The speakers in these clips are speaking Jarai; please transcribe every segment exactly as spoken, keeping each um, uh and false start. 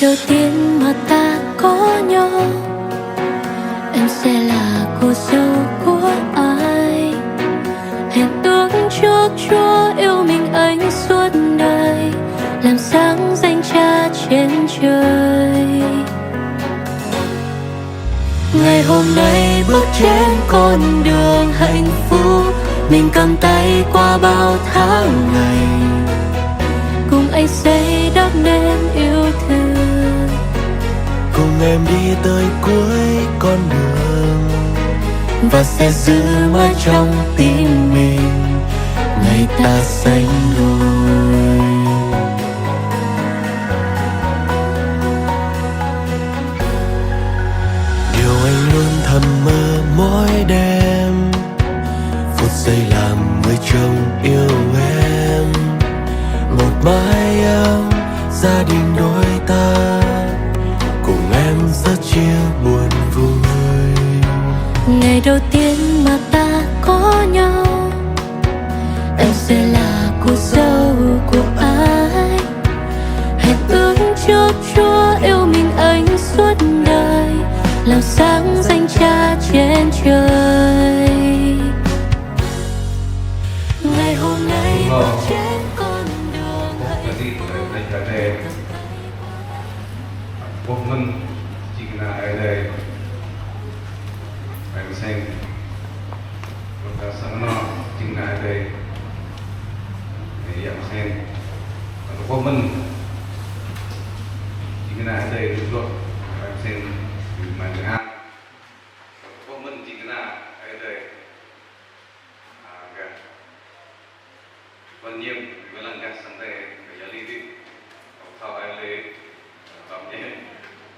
Đầu tiên mà ta có nhau, em sẽ là cô dâu của anh. Hẹn ước trước Chúa yêu mình anh suốt đời, làm sáng danh cha trên trời. Ngày hôm nay bước trên con đường hạnh phúc, mình cầm tay qua bao tháng ngày, cùng anh xây đắp nên yêu thương. Cùng em đi tới cuối con đường, và sẽ giữ mãi trong tim mình ngày ta sánh đôi. Điều anh luôn thầm mơ mỗi đêm, phút giây làm người chồng yêu em. Một mái ấm gia đình đôi ta, cùng em sẻ chia buồn vui. Ngày đầu tiên mà ta có nhau, em sẽ là cô dâu của anh. Hẹn ước trước Chúa yêu mình anh suốt đời, làm sáng danh cha trên trời. Ngày hôm nay bước trên con đường hạnh phúc. Ƀuh mơ̆n jing kơna Ơi Adai. Ơi Mơseng. Ƀuh ta sang anŏ jing kơna Ơi Adai. Ơi Mơseng. Ƀuh mơ̆n jing kơna Ơi Adai, ƀuh Ơi Mơseng. Ƀuh mơ̆n. Ƀuh mơ̆n jing kơna Ơi Adai. A, gah. Quan niệm, ƀơi lăng gah sang Ơi Adai, gah yă li dih. Kâo thâo Ơi Adai, a, tơm ñe.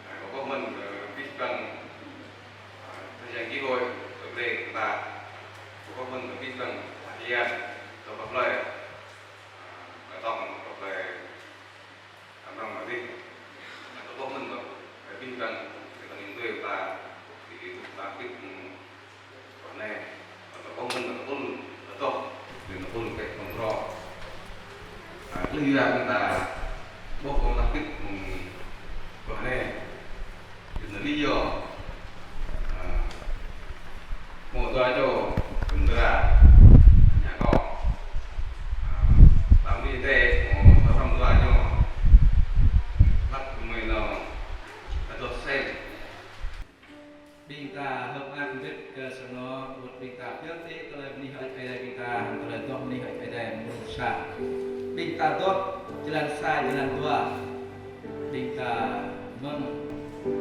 A, kâo ƀuh mơ̆n, ơ, abih bang, a, thời gian kơ ƀơi, kơ ƀơi ta. Kâo ƀuh mơ̆n kơ abih bang, a, ia, kơ ƀơi plơi. A, kơ tŏng, kơ ƀơi Amrong mă dih. Kâo ƀuh mơ̆n kơ, kơ abih bang, kơ abih bang tui ta, kơ abih bang ta pit, mm, kơ anai. Kâo ƀuh mơ̆n kơ tơpul, kơ tŏh, kơ tơpul kơ kông rô. A, kơ yua kơ ta, ƀuh kơ ta pit, mm, kơ anai. Yua anŭn lý do, a, hmâo dua čô, kơmdra, ñu kâo. A, tơm ni tê, hmâo dua čô, hlăk kơmơi nao, adoh sem. Ƀing ta hơ̆k mơak mbĭt kơ sang anŏ, wơ̆t ƀing ta pioh tĭ tơlơi bơni hơơč Ơi Adai ƀing ta, tơlơi adoh bơni hơơč Ơi Adai mơnuih sa. Ƀing ta adoh, jơlan sa, jơlan dua. Ƀing ta mơ̆ng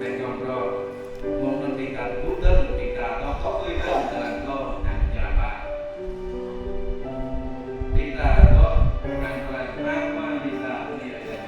pĕ jong rô, mơ̆ng anŭn ƀing ta tơgŭ dơ̆ng, ƀing ta tŏ tŏ tui tŏng jơlan dua, hăng jơlan ba. Ƀing ta tŏ, hăng jơlan ba, ƀing ta bơni Ơi Adai.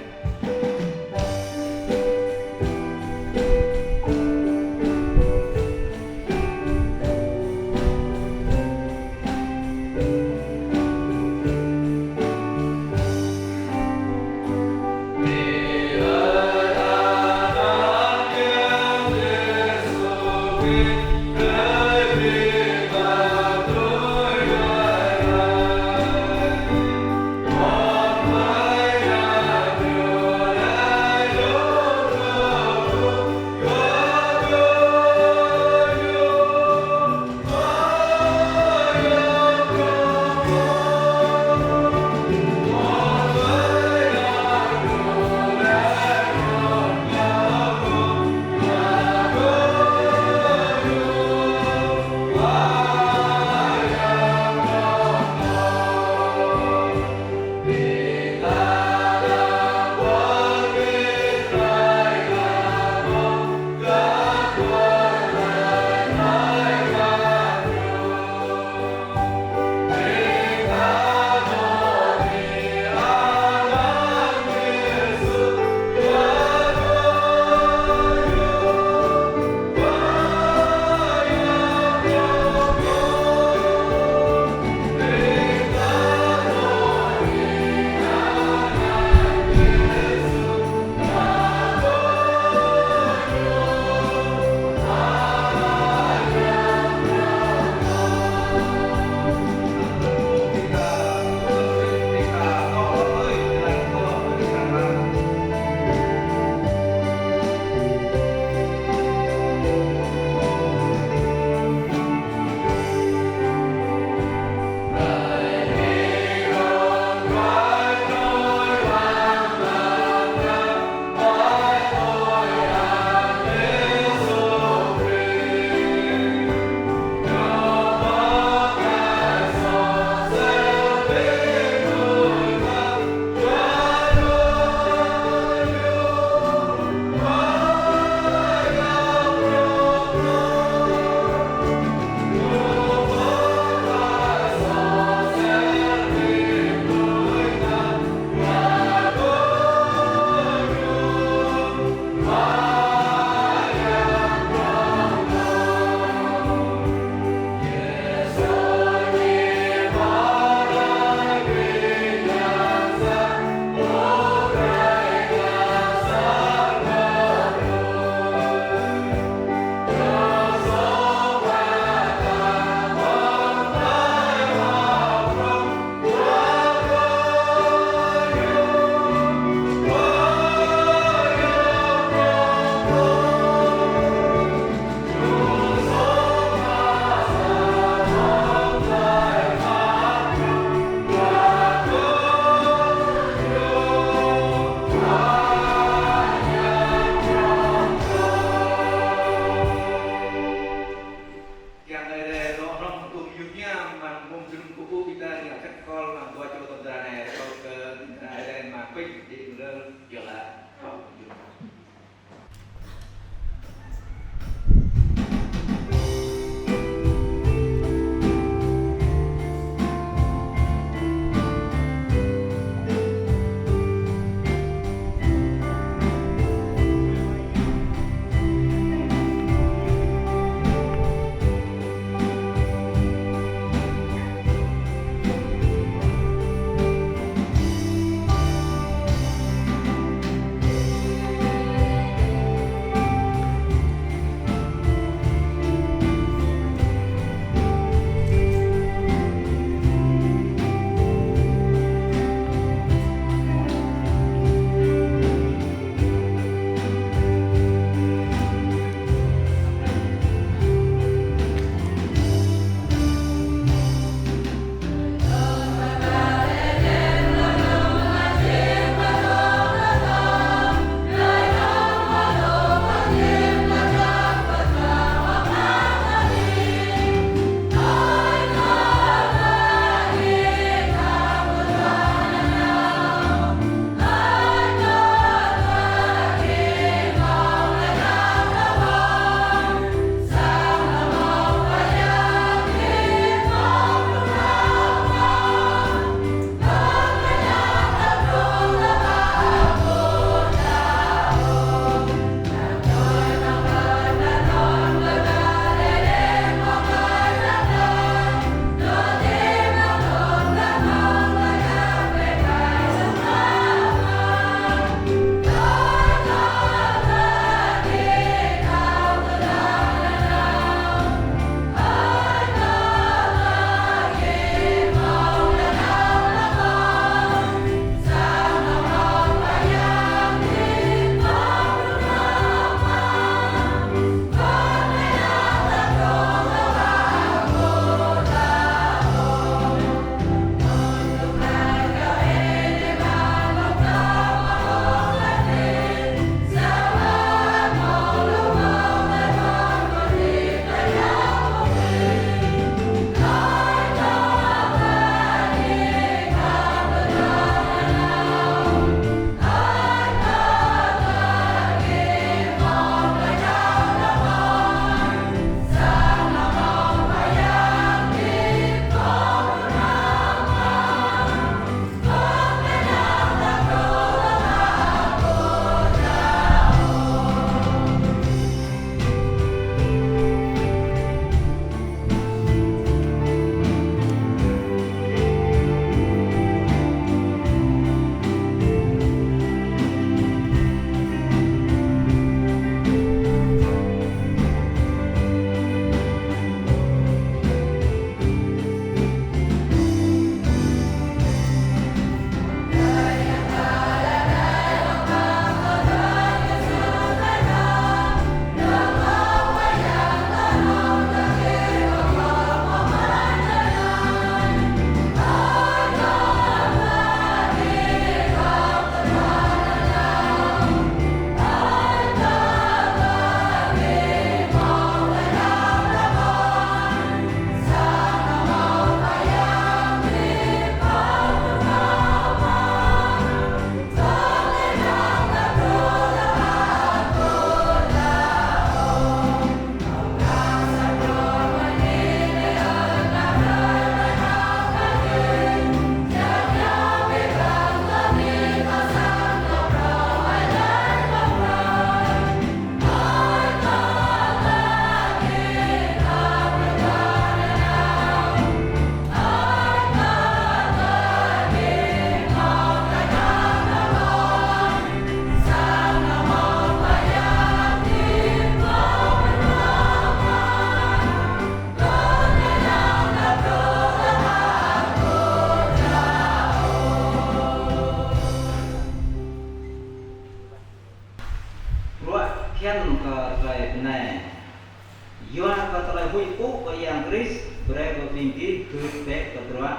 Huĭ pŭ kơ Yang Krist, brơi kơ ƀing gih gưt bĕ kơ bruă.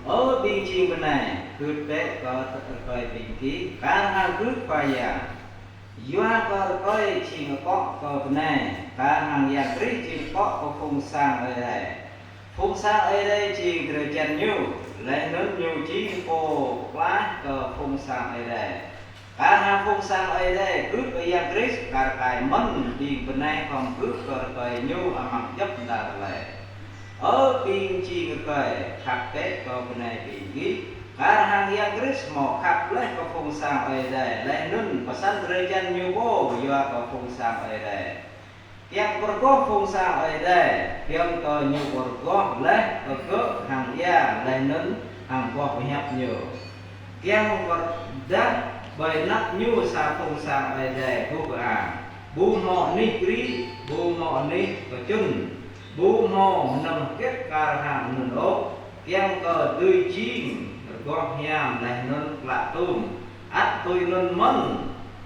Ơ ƀing jing bơnai, gưt bĕ kơ rơkơi ƀing gih, kar hăng gưt Khua Yang. Yua kơ rơkơi jing akŏ kơ bơnai, kar hăng Yang Krist jing akŏ kơ Phung Sang Ơi Adai. Phung Sang Ơi Adai jing drơi jan Ñu, laih anŭn Ñu jing Pô pơklaih kơ Phung Sang Ơi Adai. Kar hăng Phung Sang Ơi Adai gưt kơ Yang Krist, kar kaĭ mơ̆n ƀing bơnai khŏm gưt kơ rơkơi Ñu amăng djŏp đar lĕ. Ơ ƀing jing rơkơi, khăp bĕ kơ bơnai ƀing gih, kar hăng Yang Krist hmâo khăp laih kơ Phung Sang Ơi Adai, laih anŭn pơsăn drơi jan Ñu pô yua kơ Phung Sang Ơi Adai. Kiăng pơrơgoh Phung Sang Ơi Adai, kiăng kơ Ñu pơrơgoh laih kơ gơ̆ hăng ia, laih anŭn hăng boh pơhiăp Ñu. Kiăng pơrơđah ƀơi anăp Ñu sa Phung Sang Ơi Adai guh kơang, ƀu hmâo anih krĭ, ƀu hmâo anih kơčŭn, ƀu hmâo mơnơ̆ng hơget kar hăng anŭn ôh, kiăng kơ dưi jing rơgoh hiam laih anŭn klă tum. Ăt tui anŭn mơ̆n,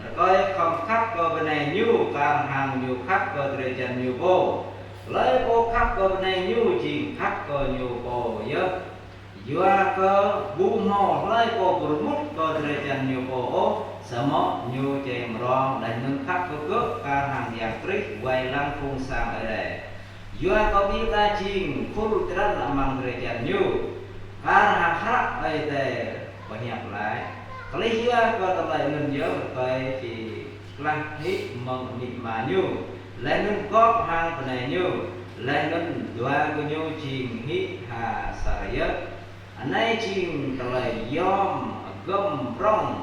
rơkơi khŏm khăp kơ bơnai ñu kar hăng ñu khăp kơ drơi jan ñu pô. Hlơi pô khăp kơ bơnai ñu jing khăp kơ ñu pô yơh. Yua kơ ƀu hmâo hlơi pô pơrơmut kơ drơi jan ñu pô ôh, samơ̆ ñu čem rong laih anŭn khăp kơ gơ̆ kar hăng Yang Krist wai lăng Phung Sang Ơi Adai. Yua kơ ƀing ta jing khul tơdrăn amăng drơi jan Ñu, kar hăng hră Ơi Adai pơhiăp laĭ: Kơlih yua kơ tơlơi anŭn yơh rơkơi či klah hĭ mơ̆ng amĭ ama ñu, laih anŭn gŏp hăng bơnai ñu, laih anŭn dua gơñu jing hĭ ha sa yơh. Anai jing tơlơi yom hơgŏm prŏng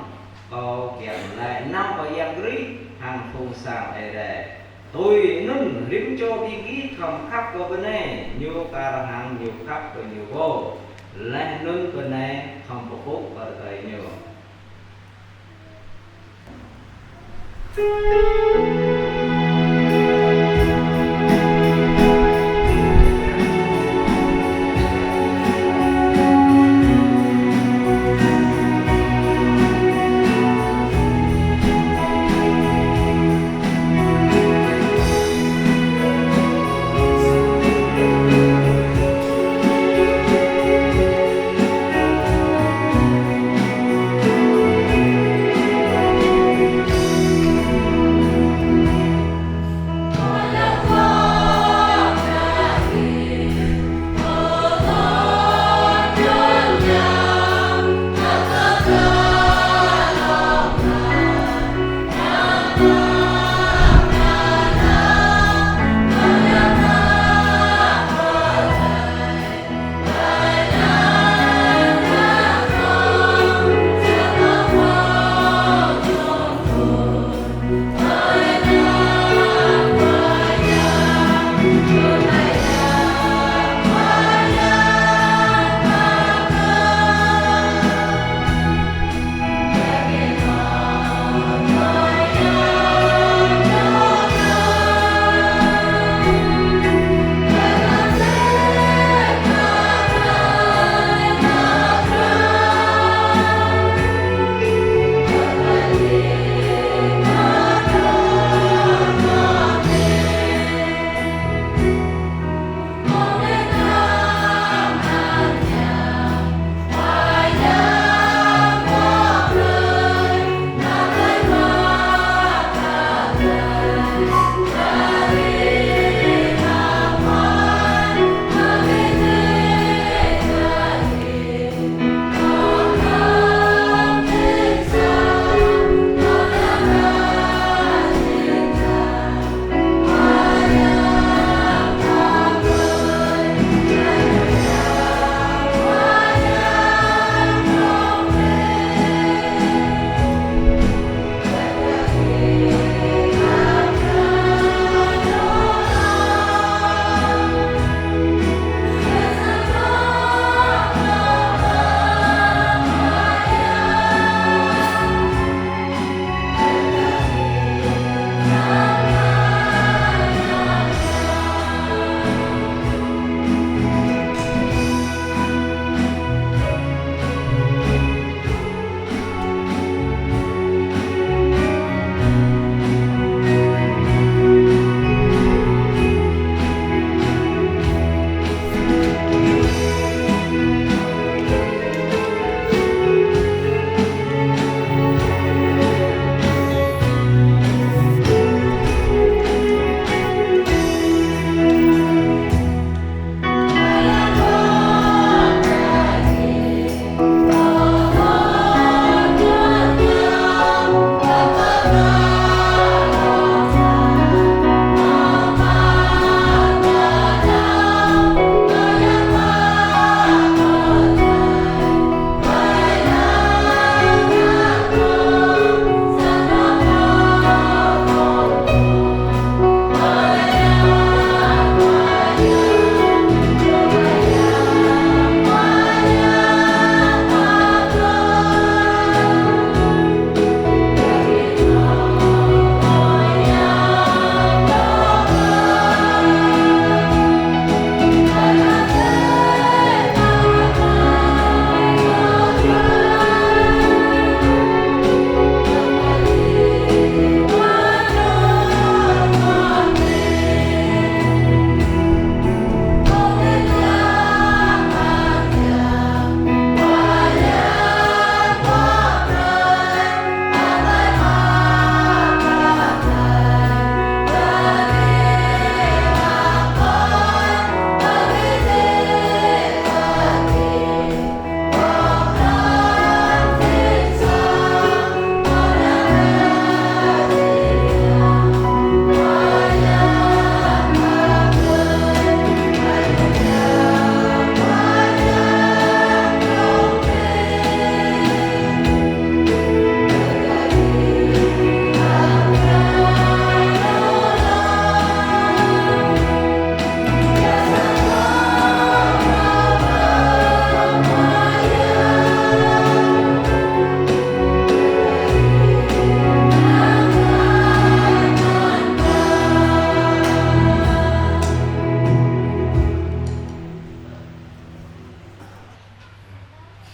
kâo kiăng laĭ nao kơ Yang Krist hăng Phung Sang Ơi Adai. Tui anŭn rĭm čô ƀing gih khŏm khăp kơ bơnai ñu kar hăng ñu khăp kơ ñu pô, laih anŭn bơnai khŏm pơpŭ kơ rơkơi ñu.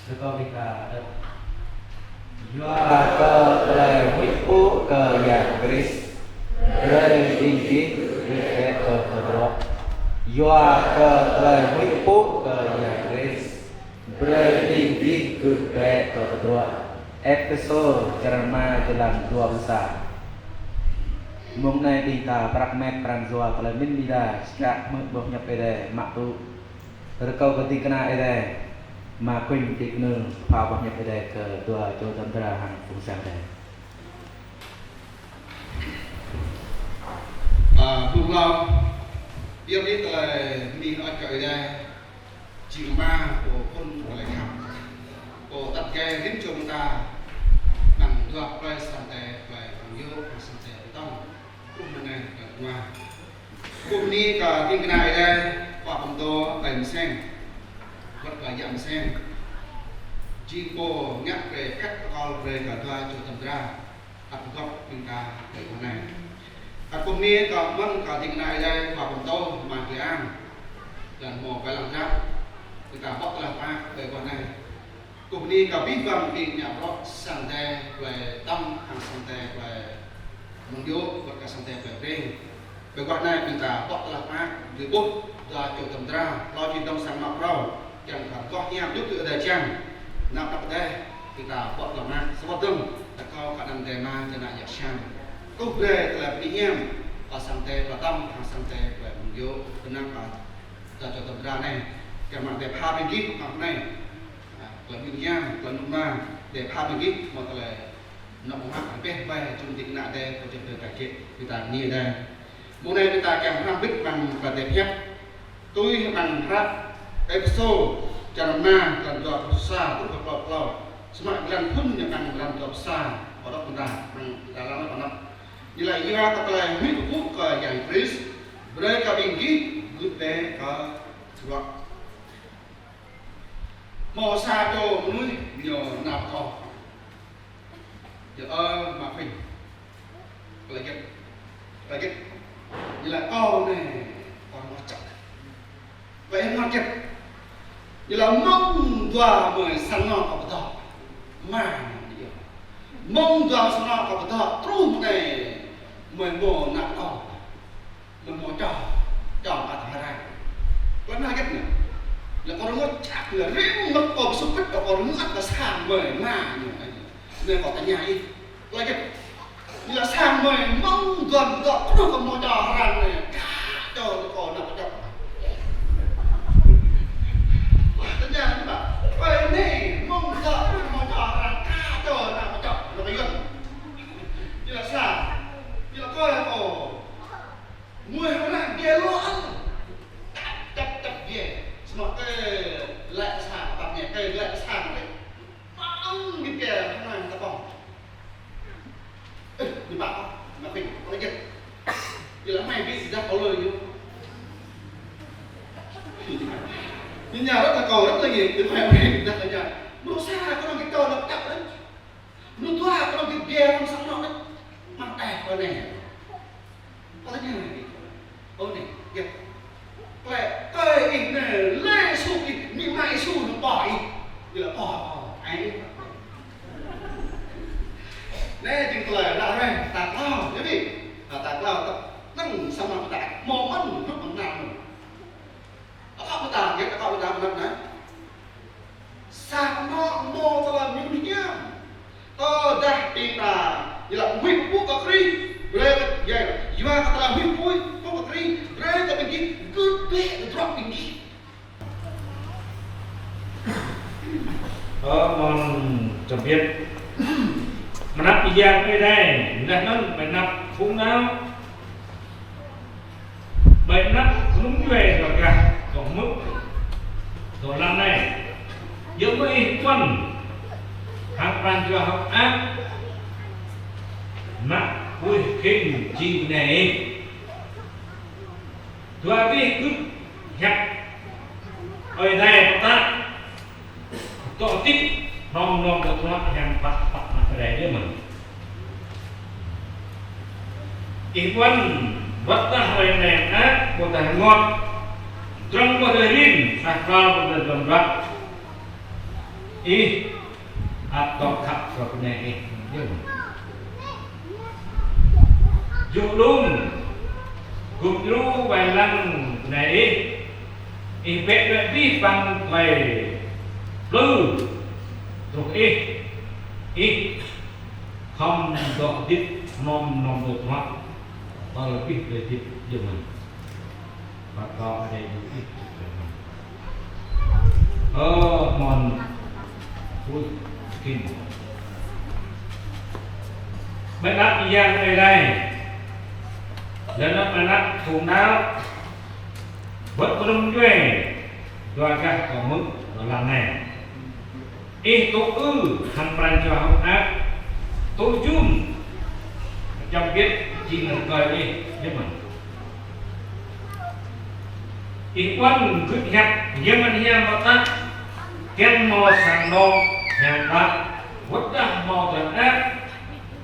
Rơkâo ƀing ta đŏk. Yua kơ tơlơi huĭ pŭ kơ Yang Krist, brơi ƀing gih gưt bĕ kơ tơdruă. Yua kơ tơlơi huĭ pŭ kơ Yang Krist, brơi ƀing gih gưt bĕ kơ tơdruă. Êphêsô črăn rơma, jơlan dua pluh sa. Mông anai ƀing ta prăk met pran jua tơlơi mĭn ƀing ta, čơkă hmư̆ boh hiăp Ơi Adai mă tŭ. Rơkâo kơ ding kơna Ơi Adai, Ama Khuynh Diknư, pha boh hiăp Ơi Adai kơ dua čô tơdruă hăng phung sang Ơi Adai. Ơ, bơni hlâo, yua ƀing tơlơi mĭn ăt kơ Ơi Adai, jing Ama pô phŭn tơlơi khăp, pô tăt gai rĭm čô ƀing ta, amăng dua plơi Sang Ơi Adai, plơi Mơnơ̆ng Yôk, Sang Ơi Adai Pơtong, truh mơ̆ng anai kơ dua. Kơkuh bơni kơ ding kơna Ơi Adai, khua pơtô Ơi Mseng, wơ̆t kơ Yang Mseng. Jing pô ngă brơi kăt pơkŏl brơi kơ dua čô tơdruă, ăt pơgop ƀing ta ƀơi guah anai. Kơkuh bơni kơ mơ̆n kơ ding kơna Ơi Adai, khua pơtô Ama Tli Ang, lăn hmâo pơlăng drap, ƀing ta bŏ tơlơi pơpă ƀơi guah anai. Kơkuh bơni kơ abih bang ƀing ngă bruă Sang Ơi Adai plơi Pơtong hăng Sang Ơi Adai plơi Mơnơ̆ng Yôk, wơ̆t kơ Sang Ơi Adai plơi Breng. Ƀơi guah anai ƀing ta bŏ tơlơi pơpă, dưi ƀuh dua čô tơdruă, hlâo či dŏng sang anŏ phrâo, kiăng kơ rơgoh hiam djŏp tui Ơi Adai čang. Nao pơ Ơi Adai, ƀing ta bŏ tơlơi pơpă, samơ̆ dơ̆ng, rơkâo kơ anăn Ơi Adai Ama, Ơi Adai Ană, Yang Siam. Kơkuh brơi tơlơi bơni hiam kơ Sang Ơi Adai Pơtong hăng Sang Ơi Adai plơi Mơnơ̆ng Yôk, tơnap kơ dua čô tơdruă anai, kiăng mơ̆ng Ơi Adai pha ƀing gih mơ̆ng anai. Ơ, tơlơi mĭn hiam, tơlơi mơnŭn mơ̆n, Ơi Adai pha ƀing gih, mơ̆ng tơlơi anŏ mơ̆ng hă, rơbeh ƀai jum ding kơna Ơi Adai, pơjing tơlơi ta jĕ, ƀing ta bơni Ơi Adai. Mông anai ƀing ta kiăng hrăm bĭt amăng tơlơi Ơi Adai pơhiăp. Tui amăng hră Êphêsô, črăn rơma, jơlan dua pluh sa truh kơ klâo pluh klâo. Samơ̆ jơlan phŭn ñu amăng jơlan dua pluh sa, pơđŏk ƀing ta, amăng jơlan anŭn pơđŏk. Ñu laĭ: Yua kơ tơlơi huĭ pơpŭ kơ Yang Krist, brơi kơ ƀing gih gưt bĕ kơ tơdruă. Hmâo sa čô mơnuih ñu nao pơ akŏ. Ñu, ơ, Ama Khuynh, tơlơi hơget, tơlơi hơget? Ñu laĭ: Kâo anai, kâo rơngot čăt. Laĭ rơngot hơget? Ñu laĭ: Mơ̆ng dua gơmơi sang anŏ kâo pơtô. Ama ñu. Mơ̆ng dua sang anŏ kâo pơtô, truh mơ̆ng anai gơmơi hmâo nao pơ akŏ. Mơ̆n hmâo čô, čô pơkă tơhơran. Tơlơi anai hơget anai? Lĕ kâo rơngot čăt, lĕ rĭm mơ̆ng kâo pơsŭt pĭt, kâo rơngot kơ sang gơmơi, Ama ñu. Anai kâo tơña ih. Tơlơi hơget? Ñu laĭ sang gơmơi mơ̆ng dua mơ̆ng dua, truh kơ hmâo čô tơhơran anai, kơ čô kâo nao pơ čô. Tơña anai ƀă. Ơi anai, mơ̆ng dua truh kơ hmâo čô tơhơran, kơ čô nao pơ čô, nao pơ Yuan. Ñu laĭ sang. Ñu laĭ kâo, kâo. Mơi mơnă biă lŏ ăl. Čăp, čăp, čăp biă. Samơ̆ kơ lĕ sang, tăp ñu kơ lĕ sang lĕ. Mơ̆ng biă biă mơnă tơpŏng. Ơ, ñu ƀă, ñu khĭn, kơ lĕ jĕt. Ñu laĭ: Mai biă dah kâo lơi ñu. Ñu ña rơ̆t kơ kâo rơ̆t lơi ñu, ñu mai biă dah kâo ña. Mơnuih sa kơ anŭn kơ kâo lăp čăp lơi. Mơnuih dua kơ anŭn kơ biă anŭn sang anŏ anai. Mă tơlơi anai. Kâo tơña anai. Ơ anai, hơget? Tơlơi, tơlơi ih anai, lĕ Yêsu ih, amĭ ama Yêsu anŭn pô ih. Ñu laĭ pô, pô, ai ih. Anai jing tơlơi ră ruai, ta klâo, yơh ƀĭ. Ta klâo, ta năng sang anŏ ta, hmâo mơ̆n, hrup mơ̆n anŭn. Akŏ ƀing ta, hơget akŏ ƀing ta mơnăp anai? Sang anŏ hmâo tơlơi mơyun hiam. Tơdah ƀing ta, ñu laĭ huĭ pơpŭ kơ Krist, brơi kơ, yua, yua kơ tơlơi huĭ pơpŭ, pơpŭ kơ Krist, brơi kơ ƀing gih gưt bĕ tơdruă ƀing gih. Ơ, mơ̆n tơbiă. Mơnăp Yang Ơi Adai, laih anŭn mơnăp phung đaŏ. Ƀơi anăp rŭng djuai dua gah dŏ hmư̆, dŏ lăng anai. Yua mơ̆ ih ƀuăn hăng pran jua hơ̆k mơak, mă huĭ khĭn jing anai. Dua abih gưt hiăp Ơi Adai pơtă. Tŏ tĭt, hrŏm hrŏm kơ tơlơi hiam pă pă mă rai yơh mơ̆n. Ih ƀuăn, wơ̆t tơdah hrơi anai mơak, ƀôdah rơngot, drŏng ƀôdah rin, sah kral ƀôdah drŏng ruă. Ih ăt dŏ khăp kơ bơnai ih, yơh. Djru đưm, gum djru wai lăng bơnai ih. Ih bĕ bĕ abih bang tơlơi plư truh ih. Ih khŏm dŏ hơdip hrŏm hrŏm tơdruă tơl abih tơlơi hơdip, yơh mơ̆n. Bơkâo Ơi Adai djru ih. Ơ, mơ̆n. Ui, kinh. Bơnăp Yang Ơi Adai. Laih anŭn bơnăp phung đaŏ. Wơ̆t mơnŭm djuai. Dua gah kâo hmư̆, dua lăng anai. Ih tŭ ư hăng pran jua hơ̆k mơak, tŭ jum čăm biăt jing rơkơi ih, yơh mơ̆n. Ih ƀuăn gưt hiăp, yơh mơ̆n hiam mơta, kiăng hmâo sang anŏ hiam mơta, wơ̆t dah hmâo tơlơi mơak,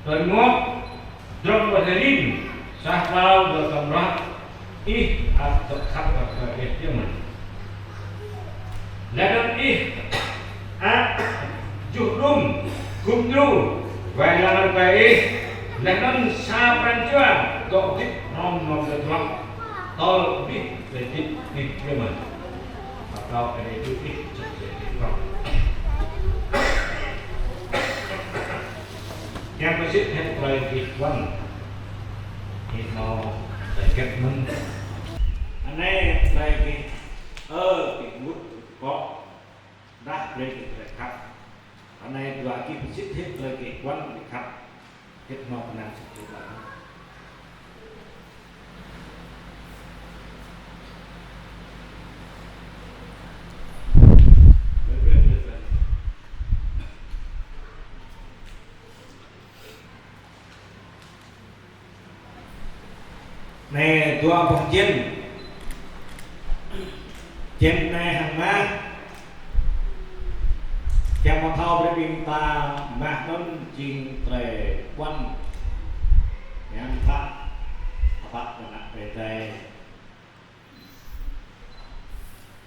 tơlơi ngŏ, drŏng wơ̆t hơrin, sa hrao dua tơm ră, ih ăt dŏ khăp kơ ih, yơh mơ̆n. Laih anŭn ih ăt djru đưm, gum djru wai lăng rơkơi ih, laih anŭn sa pran jua dŏ hơdip hrŏm hrŏm tơdruă tơl abih tơlơi hơdip ih, yơh mơ̆n. Bơkâo Ơi Adai djru ih, čơkă ih prŏng. Kiăng pơsit hĭ tơlơi gih ƀuăn. Gih hmâo tơlơi hơget mơ̆n. Anai tơlơi gih, ơ, gih mŭt kŏ. Dah brơi gih tơlơi khăp. Anai dua gih pơsit hĭ tơlơi gih ƀuăn gih khăp. Hĭ hmâo kơnang sĭt ƀuăn. Anai dua boh jên. Jên anai hăng mah. Kiăng mă thâo brơi ƀing ta mah anŭn jing tơlơi ƀuăn. Yang ta, ta pă kơ ană plei Tây.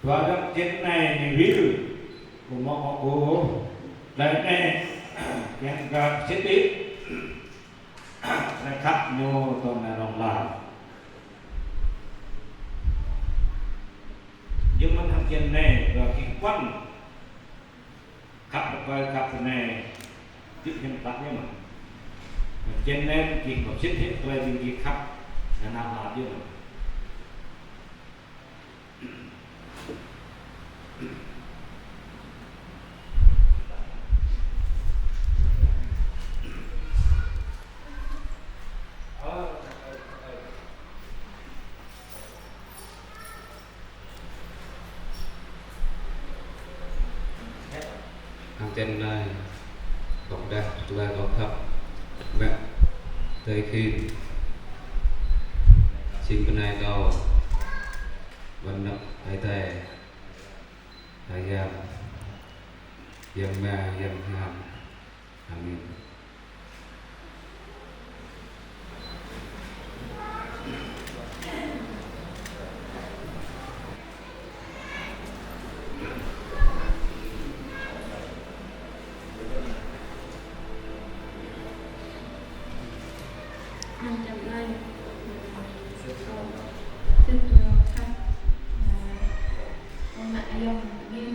Dua dŏ jên anai ñu wĭl, kơ mơ̆ kơ kơ, tơlơi anai, kiăng kơ sĭt đĭ, tơlơi khăp ñu tơl anai rŏng lar. Yơh mơ̆n hăng jên anai, dua gih ƀuăn. Khăp rơkơi khăp bơnai, djơ̆ hiam klă yơh mơ̆n. Jên anai gih ƀuh sĭt hĭ tơlơi ƀing gih khăp, anŭn anŭn yơh mơ̆n. Hăng jên anai, kâo pơdah tơlơi kâo khăp, mă tơlơi khĭn, jing bơnai kâo, ƀơi anăp Ơi Adai, Yang, Yang Ama, Yang Hiam. Amen. Hăng jên anai, sĭt, sĭt, khăp, ơ, kâo mă ayŏng gih,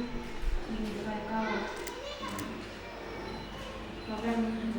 jing tơlơi kâo. Kâo răng hăng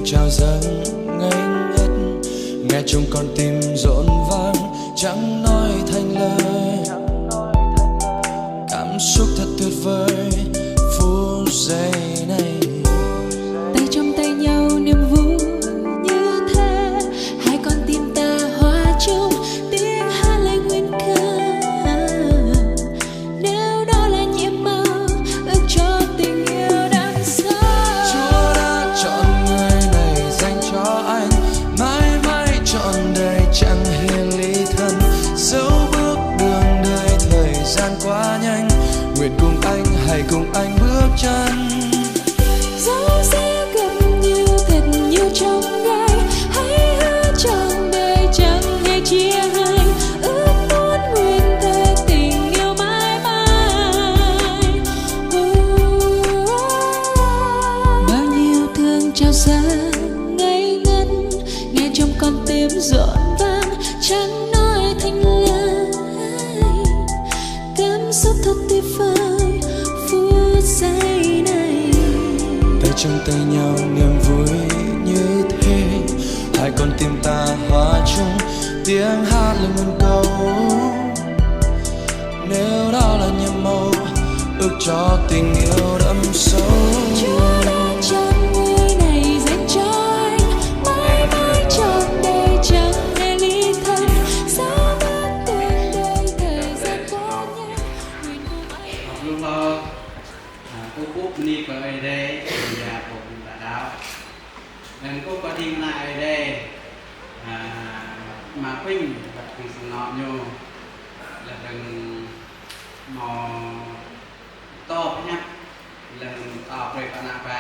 Trao dâng ngây ngất, nghe trong con tim rộn vang, chẳng nói thành lời. Cảm xúc thật tuyệt vời, phút giây này. Tay trong tay nhau niềm vui như thế, hai con tim ta hòa chung tiếng hát lời nguyện ca. Nếu đó là nhiệm màu, ước cho tình yêu đắm sâu. Chúa đã chọn người này dành cho anh, mãi mãi trọn đời chẳng hề ly thân. Dấu bước đường đời thời gian quá nhanh, nguyện cùng anh, hãy cùng anh bước chân. Dẫu sẽ gặp nhiều thật nhiều chông gai, hãy hứa trọn đời chẳng hề chia hai. Ước muốn nguyện thề tình yêu mãi mãi. Bao nhiêu thương trao dâng ngây ngất, nghe trong con tim rộn vang, chẳng nói thành lời. Cảm xúc thật tuyệt vời phút giây này. Tay trong tay nhau niềm vui như thế, hai con tim ta hòa chung tiếng hát lời nguyện cầu. Nếu đó là nhiệm màu, ước cho tình yêu đắm sâu. Chúa đã chọn người này dành cho anh, mãi mãi trọn đời chẳng hề ly thân. Dẫu bước đường đời thời gian qua nhanh, nguyện cùng anh. Họp lu hơ, a, kơkuh pơpŭ bơni kơ Ơi Adai, ya kơ ƀing ta đaŏ. Laih anŭn kơkuh kơ ding kơna Ơi Adai, a, mă pĭn wơ̆t hăng sang anŏ ñu. Laih anŭn hmâo pơtô pơhiăp, laih anŭn pơtô brơi kơ ană bă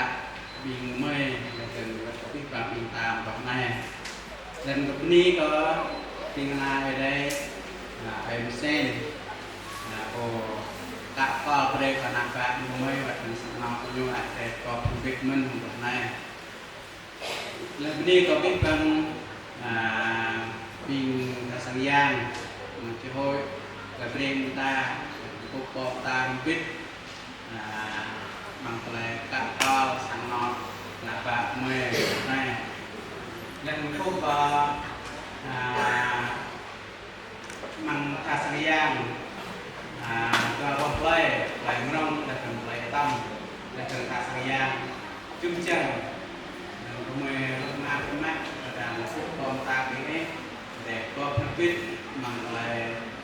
ƀing gơmơi, laih anŭn wơ̆t kơ abih bang ƀing ta ƀơi anai. Laih anŭn kơ bơni kơ ding kơna Ơi Adai, a, Ơi Mơsen, a, pô aka pơtô brơi kơ ană bă ƀing gơmơi wơ̆t hăng sang anŏ ñu, a, tơlơi pơhiăp mơ̆n ƀơi anai. Laih bơni kơ abih bang, a, ƀing tha sang yang, mơ̆ng chi hội, laih brơi mơ̆ng ta, kơkuh pơpŭ ta hrŏm hơbĭt, a, mơ̆ng tơlơi aka pơtô sang anŏ ană bă gơmơi anai. Laih kơkuh pơpŭ, a, mơ̆ng tha sang yang, a, kơ boh plơi, plơi Mrŏng, laih anŭn plơi Tăm, laih anŭn tha sang yang, jum jang, anŭn gơmơi lŏm mơak mơak, kơ đa lŏm pơpŭ pơpŭ ta ƀing ih, rĕ kơkuh hrŏm hơbĭt, mơ̆ng tơlơi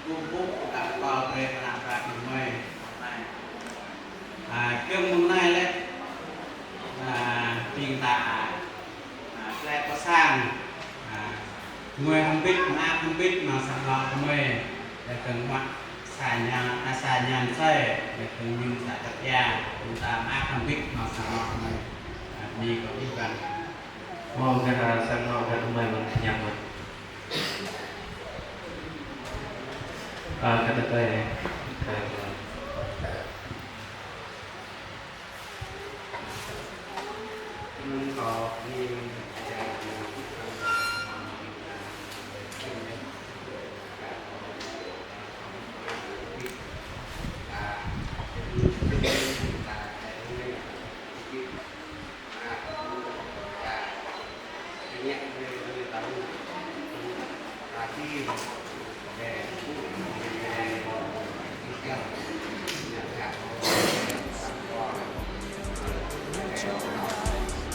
kơkuh pơpŭ aka pơtô brơi kơ ană bă ƀing gơmơi. A, giŏng mơ̆ng anai lĕ, a, ƀing ta, a, tơlơi pơsang, a, gơmơi hrŏm hơbĭt, mơak hrŏm hơbĭt, mơ̆ng sang anŏ gơmơi, laih dơ̆ng mă sa ñan, a, sa ñan sai, laih dơ̆ng ñu sa tơk ia, ƀing ta mơak hrŏm hơbĭt, mơ̆ng sang anŏ gơmơi. A, bơni kơ abih bang. Mơ̆ng gah, a, sang anŏ gah gơmơi mơ̆n ñang mơ̆n. A, kơ tơlơi, kơ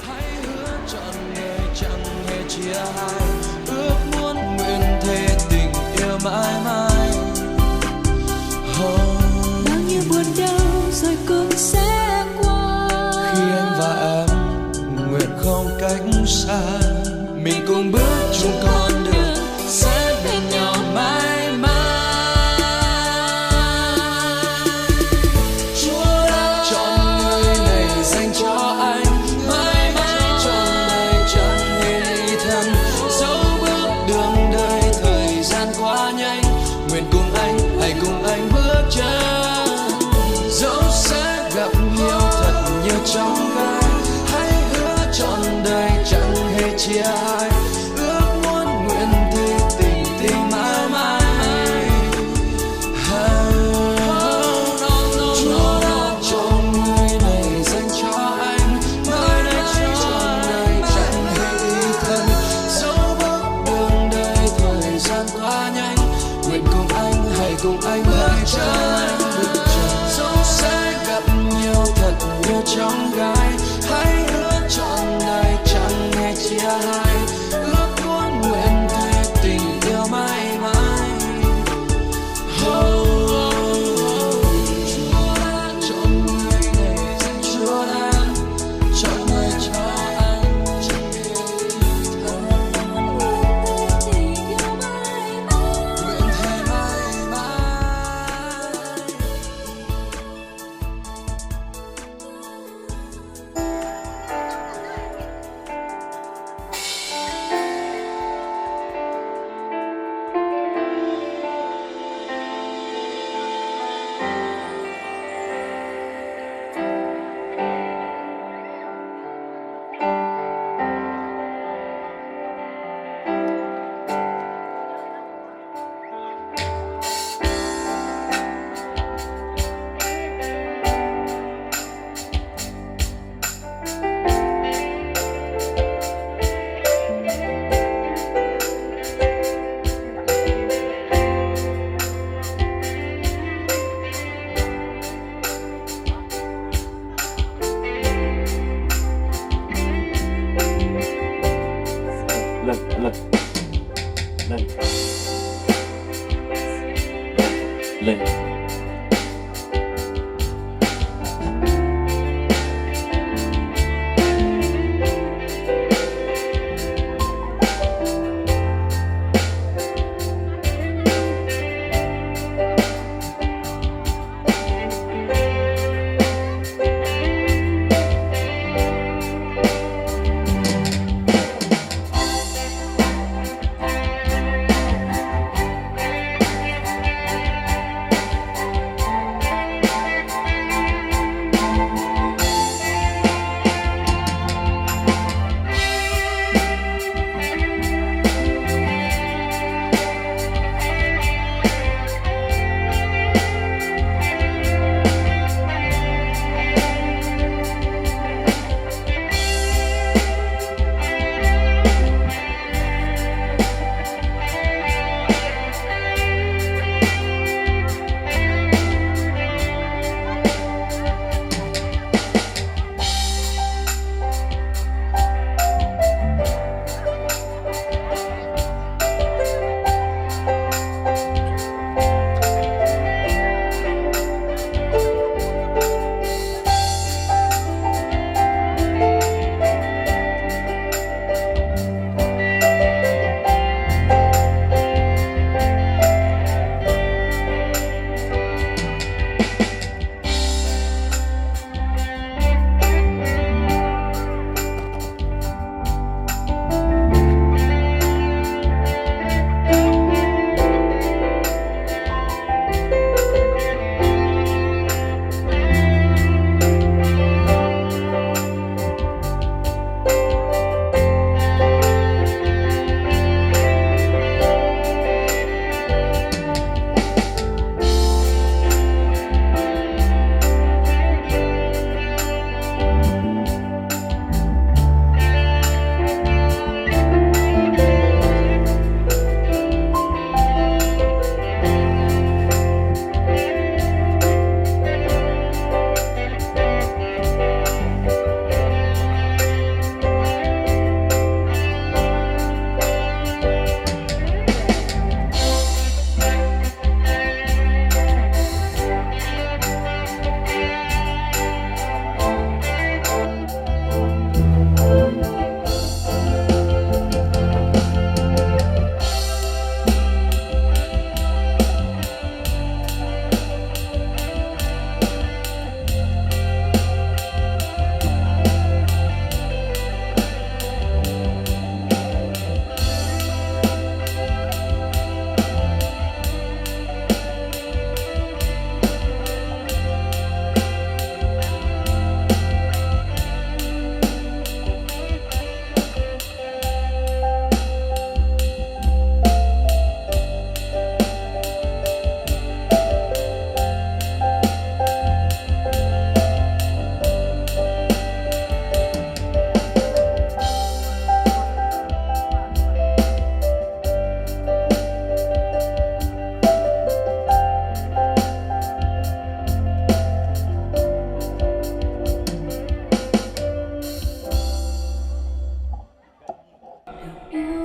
Hãy hứa trọn đời chẳng hề chia hai, ước muốn nguyện thề tình yêu mãi mãi. Bao nhiêu buồn đau rồi cũng sẽ qua. Khi anh và em nguyện không cách xa, mình cùng bước chung con đường sẽ bên nhau mãi mãi. Chúa đã chọn người này dành cho anh, mãi mãi trọn đời chẳng hề ly thân. Dẫu bước đường đời thời gian quá nhanh, nguyện cùng anh, hãy cùng anh bước chân. Dẫu sẽ gặp nhiều thật nhiều chông gai, hãy hứa trọn đời chẳng hề chia hai. Ước muốn nguyện thề tình tình mãi mãi. Chúa đã chọn người này dành cho anh, mãi mãi trọn đời chẳng Lên, lên. Lên. Lên.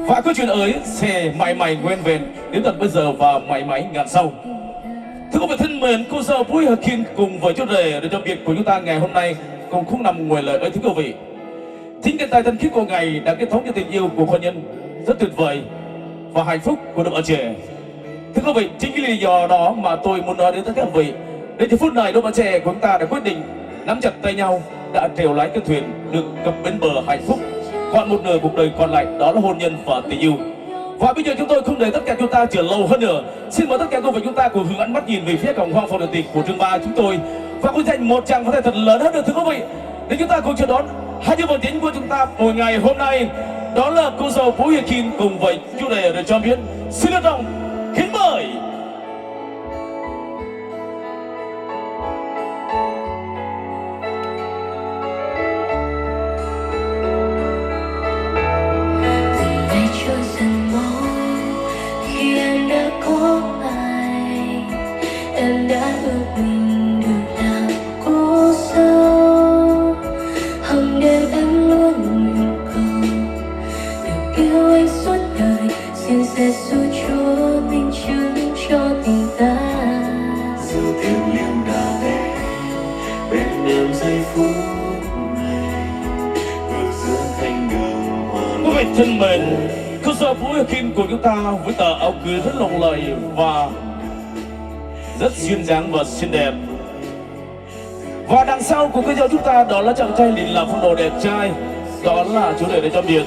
Và câu chuyện ấy sẽ mãi mãi nguyên vẹn đến tận bây giờ và mãi mãi ngàn sau. Thưa quý vị thân mến, cô dâu Bùi Hà Kin cùng với chủ đề để cho việc của chúng ta ngày hôm nay cũng không nằm ngoài lời ấy, thưa quý vị. Chính cái tài tinh khiết của ngày đã kết thống cho tình yêu của hôn nhân rất tuyệt vời và hạnh phúc của đôi vợ trẻ. Thưa quý vị, chính cái lý do đó mà tôi muốn nói đến tất cả quý vị. Đến giờ phút này, đôi bạn trẻ của chúng ta đã quyết định nắm chặt tay nhau, đã trèo lái cái thuyền được cập bến bờ hạnh phúc. Còn một nửa cuộc đời còn lại, đó là hôn nhân và tình yêu. Và bây giờ chúng tôi không để tất cả chúng ta chờ lâu hơn nữa. Xin mời tất cả quý vị chúng ta cùng hướng ánh mắt nhìn về phía cổng hoang phòng đại tiệc của trường ba chúng tôi. Và cũng dành một tràng pháo tay thật lớn hơn nữa, thưa quý vị, để chúng ta cùng chào đón hai nhân vật chính của chúng ta buổi ngày hôm nay. Đó là cô dâu Bùi Hà Kin cùng với chủ đề để cho biết. Xin trân trọng kính mời. Vì ngày trôi dần mau, khi em đã có ai, em đã ước mình được làm cô dâu. Hằng đêm em luôn nguyện cầu được yêu anh suốt đời. Xin Giê-xu Chúa minh chứng cho tình ta. Dù tìm liêm đàng em, bên em giây phút này, bước giữa thánh đường hoa. Quý vị thân mến, cô dâu Bùi Hà Kin của chúng ta với tà áo cưới rất lộng lẫy và rất duyên dáng và xinh đẹp. Và đằng sau của cô dâu chúng ta đó là chàng trai lịm lả phong độ đẹp trai. Đó là chủ đề để cho biết.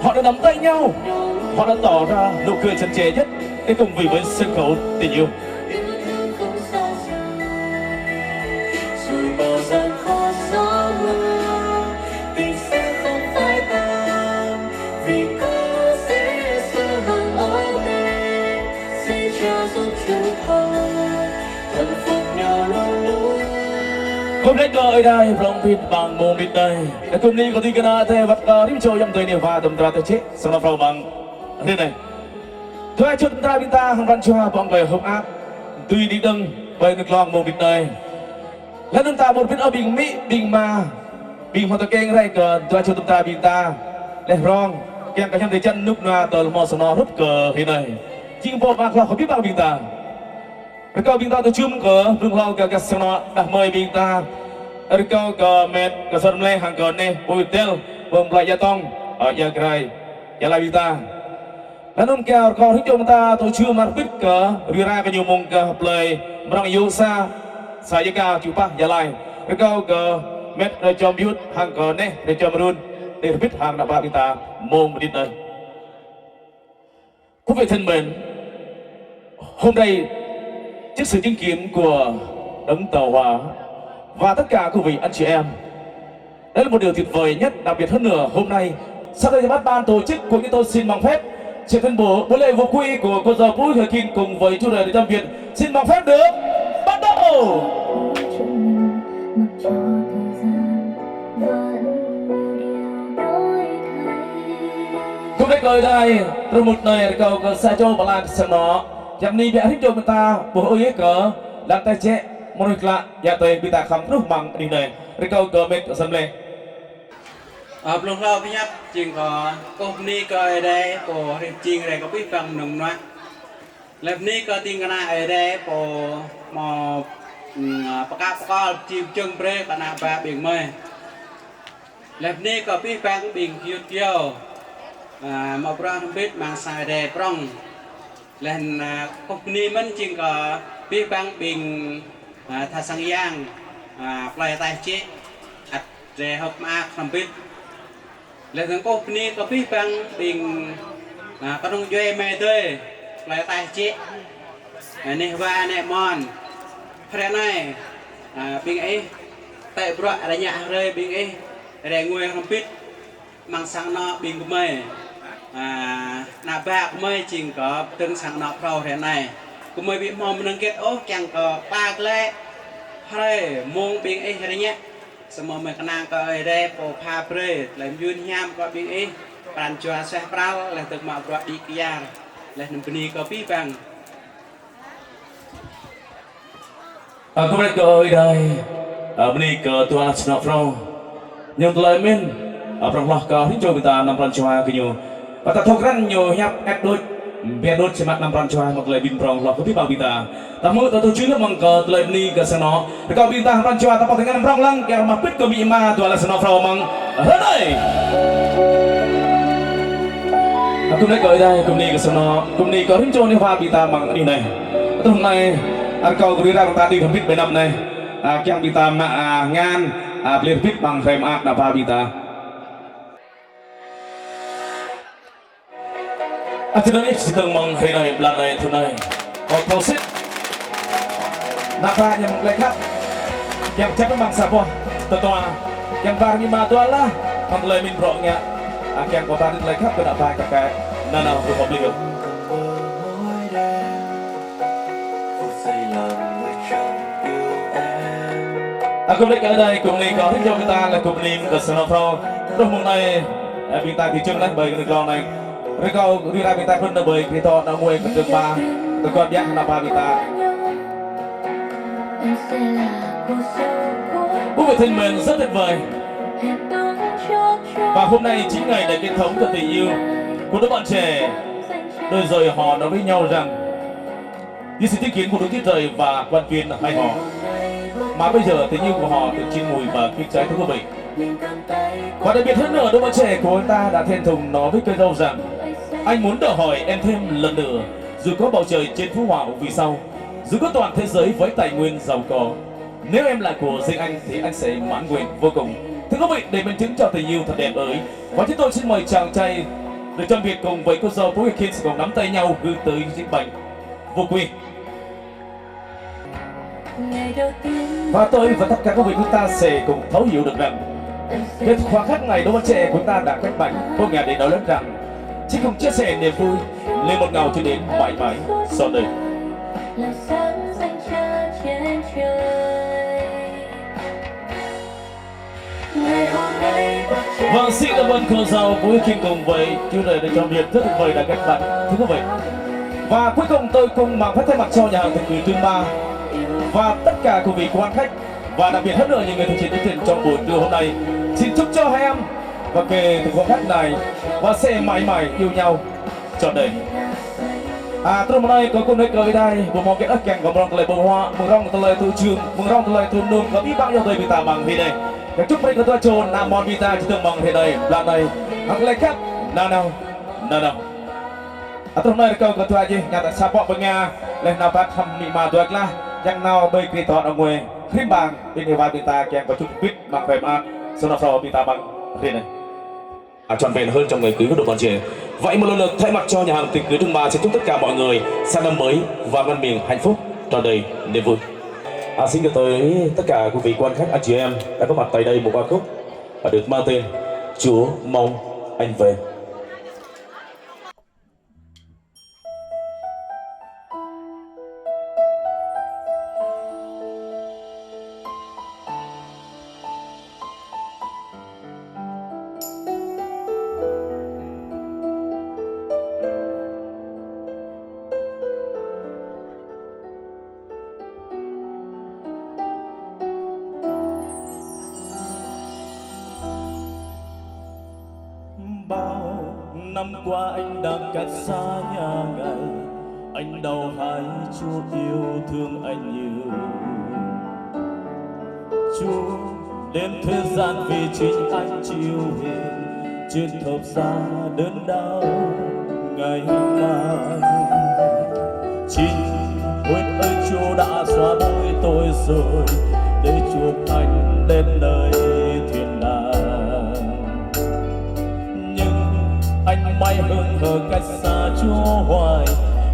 Họ đã nắm tay nhau, họ đã tỏ ra nụ cười tràn trề nhất để cùng vị với sân khấu tình yêu. Dù bao gian khó gió mưa, tình sẽ không phai tàn, vì có Giê-xu hằng ôm em, sẽ cho dấu chân thôi. Khŏm đĕč kơ Ơi Adai, prŏng pit ƀăng mông pit anai. Ơ, kơ mơni kơ tui kơna tơ wăt kơ rĭm čô yăm tui neh wa tơm tra tơ čĕ, sang anŏ phrâo ƀăng. Rĭm anai. Dua čô tơm tra ƀing ta hăng pran jua pơ̆ng kơ hơ̆k mơak. Tui đĭ đăng, ƀơi anŭn klŏng mông pit anai. Laih anŭn ta ƀu pit ôh ƀing amĭ, ƀing ama, ƀing hmâo tơkeng rai kơ dua čô tơm tra ƀing ta. Laih rong, kiăng kơ hiam drơi jăn rơnŭk rơnua tơl hmâo sang anŏ hrup kơ rĭm anai. Jing pô mă hloh kơ abih bang ƀing ta. Rơkâo ƀing ta tơjum kơ, blung hlâo kơ gah sang anŏ đah kơmơi ƀing ta. Rơkâo kơ met, kơ sơrơmleh hăng kơ neh, pui tel, ƀơ̆ng plơi Ia Tong, ơ, Ia Grai, Gia Lai ƀing ta. Laih anŭn kiăng rơkâo rĭm čô ƀing ta tơjum mă hơbĭt kơ, rĭm hrơi kơ ñu mơ̆ng kơ plơi Mrŏng Yôk sa, să Ia Ka, Čư̆ Pah, Gia Lai. Rơkâo kơ met rơčom Yut hăng kơ neh rơčom Run, tơ hơbĭt hăng ană bă ƀing ta mông pơđit anai. Quý vị thân mến, hôm nay, trước sự chứng kiến của Đấng Tạo Hóa và tất cả quý vị anh chị em, đây là một điều tuyệt vời nhất, đặc biệt hơn nữa, hôm nay, sau đây thì bắt ban tổ chức của chúng tôi xin mạn phép, sẽ tuyên bố buổi lễ vô quy của cô dâu Bùi Hà Kin cùng với chủ đề để tạm biệt. Xin mạn phép được bắt đầu. Khŏm đĕč kơ Ơi Adai, truh mơ̆ng anai rơkâo kơ sa čô pơala sang anŏ. Yăm anai biă rĭm čô ƀing ta, ƀuh ơi kơ, lăng tơ čĕ, mơnuih klă, ia tơi ƀing ta khŏm truh mơ̆ng anih anai. Rơkâo kơ met sơrơmleh. Ơ, blung hlâo pơhiăp, jing kơ, kơkuh bơni kơ Ơi Adai, pô hrih jing rai kơ abih bang mơnơ̆ng mơnuă. Laih bơni kơ ding kơna Ơi Adai, pô hmâo, ưm, pơkă pơkol, či pơjing brơi kơ ană bă ƀing gơmơi. Laih bơni kơ abih bang ƀing gơyut gơyâo, a, mă bruă hrŏm hơbĭt amăng sang Ơi Adai prŏng. Laih anŭn, a, kơkuh bơni mơ̆n jing kơ abih bang ƀing, a, tha sang yang, a, plơi ataih čĕ, ăt rai hơ̆k mơak hrŏm hơbĭt. Laih dơ̆ng kơkuh bơni kơ abih bang ƀing, a, kơnung djuai amai adơi, plơi ataih čĕ, a, neh wa neh mon. Hrơi anai, a, ƀing ih, tơlơi bruă rơñă hrơi ƀing ih, rai ngui hrŏm hơbĭt. Amăng sang anŏ ƀing gơmơi, a, ană bă gơmơi jing kơ pơdơ̆ng sang anŏ phrâo hrơi anai. Gơmơi ƀu hmâo mơnơ̆ng hơget ôh kiăng kơ pơala glaĭ hrơi mông ƀing ih rơñă. Samơ̆ gơmơi kơnang kơ Ơi Adai pô pha brơi tơlơi mơyun hiam kơ ƀing ih, pran jua suaih pral, laih dơ̆ng mă bruă đĭ kyar, laih anŭn bơni kơ abih bang. Ơ, kơmrĕt kơ Ơi Adai, ơ, bơni kơ dua sang anŏ phrâo. Ñu tơlơi mĭn, ơ, prŏng hloh kơ rĭm čô ƀing ta anăm pran jua kơ ñu. Pơtah thâo krăn ñu hiăp ĕp đôč, ƀiă đôč, sĭt mă anăm pran jua mơ̆ng tơlơi ƀing prong hloh kơ abih bang ƀing ta. Ta hmư̆ ta tŭ jui lĕ mơ̆ng kơ tơlơi bơni kơ sang anŏ. Rơkâo ƀing ta pran jua ta pơtơngan prong lăng, kiăng mă pĭt kơ amĭ ama dua laih sang anŏ phrâo mơ̆ng hrơi anai. Kơmơi kơ Ơi Adai, kơmơi kơ sang anŏ, kơmơi kơ rĭm čô nih wa ƀing ta mơ̆ng anih anai. Truh anai, rơkâo kơ rĭm hrơi ta đĭ hrŏm hơbĭt ƀơi anăp anai. A, kiăng ƀing ta mă, a, ngăn, a, pơplih hrŏm hơbĭt amăng hrơi mơak anăp wa ƀing ta. Ơ, čơdơ̆ng ih, čơdơ̆ng mơ̆ng hrơi anai, blan anai, thŭn anai. Kâo thâo sĭt. Anăp wa ñu mơ̆ng tơlơi khăp. Kiăng čăp mơ̆ng sa boh tơtua. Kiăng ba rơmĭ mă dua laih. Mơ̆ng tơlơi mĭn bruă ngă. A, kiăng kâo ba tơlơi khăp kơ anăp wa kơ kơ. Nanao, kơ kâo pơplih. Ơ, kơmơi kơ Ơi Adai, kơmơi kơ rĭm čô ƀing ta, laih kơmơi kơ sang anŏ phrâo. Truh mơ̆ng anai, ơ, ƀing ta či čơ̆ng laih ƀơi kơnuk klong anai. Rơkâo rĭm hrơi ƀing ta trŭn nao ƀơi Krist tŏ nao ngui kơ trưng ba. Tơguan biă anăp wa ƀing ta. Ơ, một thành mến rất tuyệt vời. Và hôm nay chính ngày để kết thống cho tình yêu của đôi bạn trẻ. Đôi giời họ nói với nhau rằng Những sự chứng kiến của Đức Chúa Trời và quan viên hai họ. Mà bây giờ tình yêu của họ được chín mùi và kết trái, thưa quý vị. Và đặc biệt hơn nữa, đôi bạn trẻ của ta đã thẹn thùng nói với cơn dâu rằng: "Anh muốn đòi hỏi em thêm lần nữa, dù có bầu trời trên phú hào vì sao, dù có toàn thế giới với tài nguyên giàu có, nếu em là của riêng anh thì anh sẽ mãn nguyện vô cùng." Thưa quý vị, để minh chứng cho tình yêu thật đẹp ấy, và chúng tôi xin mời chàng trai được chọn biệt cùng với cô dâu Phú Hiệp Khiên sẽ cùng nắm tay nhau hướng tới chiếc bánh vô quy. Và tôi và tất cả các vị chúng ta sẽ cùng thấu hiểu được rằng cái khoảnh khắc này đôi bạn trẻ của ta đã kết bạn, có nghĩa để nói lên rằng sẽ cùng chia sẻ niềm vui lên một ngào cho đến mãi mãi sau đây. Vâng, xin cảm ơn cô dâu Phú Hiệp Khiên cùng với chú rể đã chọn biệt rất tuyệt vời đã kết bạn, thưa quý vị. Và cuối cùng tôi cùng mạn phép thay mặt cho nhà hàng tiệc cưới Trưng Ba và tất cả quý vị quan khách và đặc biệt hơn nữa những người thực hiện chương trình trong buổi trưa hôm nay, xin chúc cho hai em và kể từ khoảnh khắc này và sẽ mãi mãi yêu nhau. Čơđai. A, truh mơ̆ng anai kâo kơnuk kơ Ơi Adai, ƀu hmâo kơ ih kiăng kơ mơ̆ng rŏng tơlơi ƀơ̆ng huă, mơ̆ng rŏng tơlơi tŭ jum, mơ̆ng rŏng tơlơi tŭ num, kơ abih bang ayŏng adơi ƀing ta amăng hrơi anai. Kâo čŭp brơi kơ dua čô ană mơnuih ƀing ta čơdơ̆ng amăng hrơi anai, blan anai. Hăng tơlơi khăp, nanao, nanao. A, truh mơ̆ng anai rơkâo kơ dua jih, ngă ta sa boh bơnga, laih anŭn băt hăng amĭ ama dua glaĭ, kiăng nao ƀơi Krist tŏ nao ngui, rĭm ƀing ƀing ih wa ƀing ta kiăng kơ čŭp pĭt amăng hrơi mơak, sang anŏ phrâo ƀing ta amăng hrơi anai. À, trọn vẹn hơn trong ngày cưới của đôi bạn trẻ. Vậy một lần nữa thay mặt cho nhà hàng tiệc cưới Trưng Ba xin chúc tất cả mọi người sang năm mới và ngăn miệng hạnh phúc, tràn đầy niềm vui. À, xin gửi tới tất cả quý vị quan khách, anh chị em đã có mặt tại đây một ca khúc, à, được mang tên Chúa Mong Anh Về. Bao năm qua anh đã cách xa nhà ngày, anh đau hay Chúa yêu thương anh nhiều. Chúa đến thế gian vì chính anh chịu hình trên thập giá đớn đau ngày mai. Chính huyết ơi Chúa đã xóa bụi tôi rồi để chuộc anh đến nơi thiên đàng. Nhưng anh mãi hững hờ cách xa Chúa hoài,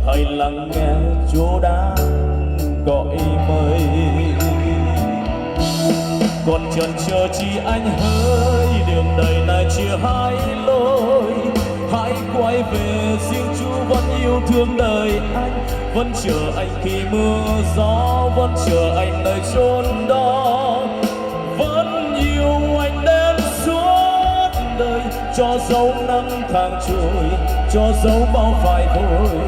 hãy lắng nghe Chúa đang gọi mời. Còn chần chờ chi anh hỡi, đường đời này chia hai lối, hãy quay về riêng Chúa vẫn yêu thương đời anh, vẫn chờ anh khi mưa gió, vẫn chờ anh nơi chốn đó. Vẫn yêu anh đến suốt đời, cho dấu năm tháng trôi, cho dấu bao phải vội,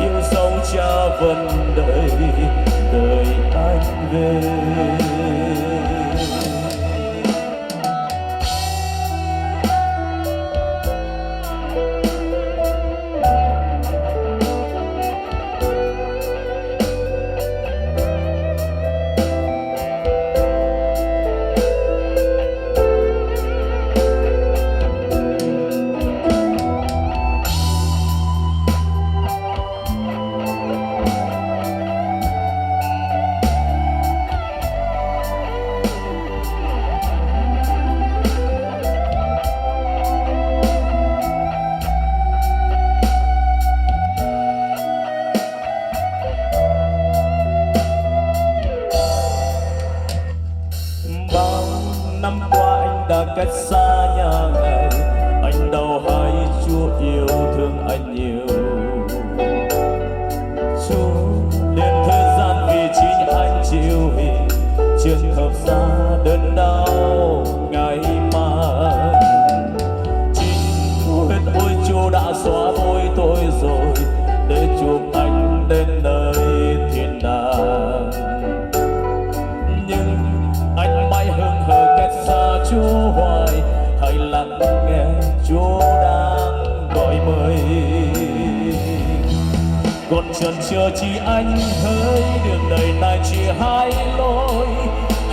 yêu dấu Cha vẫn đợi, đợi anh về. Chúa yêu thương anh nhiều. Chúa đến thế gian vì chính anh chịu hình trên thập giá đớn đau Ngài mang. Chính huyết ôi Chúa đã xóa bôi tôi rồi, để chuộc anh đến nơi thiên đàng. Nhưng anh mãi hứng hờ cách xa Chúa hoài, hãy lắng nghe Chúa đang gọi mời. Còn chần chừ chi anh hỡi, đường đời này chỉ hai lối.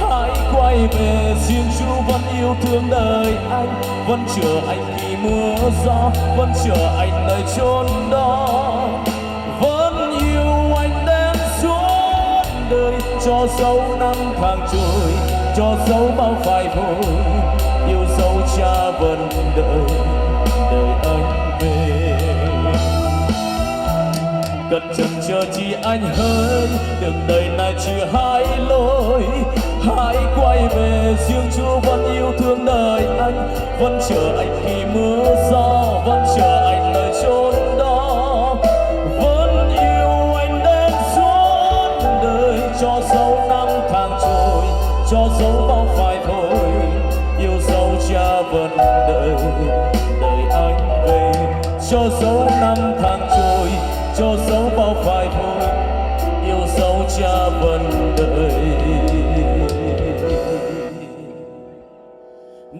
Hãy quay về, riêng Chúa vẫn yêu thương đời anh, vẫn chờ anh khi mưa gió, vẫn chờ anh nơi chốn đó. Vẫn yêu anh đến suốt đời, cho dấu năm tháng trôi, cho dấu bao phai phôi, yêu dấu Cha vẫn đợi, đợi anh về. Cần chần chừ chi anh hỡi, đường đời này chỉ hai lối. Hãy quay về, riêng Chúa vẫn yêu thương đời anh, vẫn chờ anh khi mưa gió, vẫn chờ anh nơi chốn đó. Vẫn yêu anh đến suốt đời, cho dấu năm tháng trôi, cho dấu bao phai phôi, yêu dấu Cha vẫn đợi, đợi anh về. Cho dấu năm tháng trôi, cho dấu bao phai phôi, yêu dấu Cha vẫn đợi,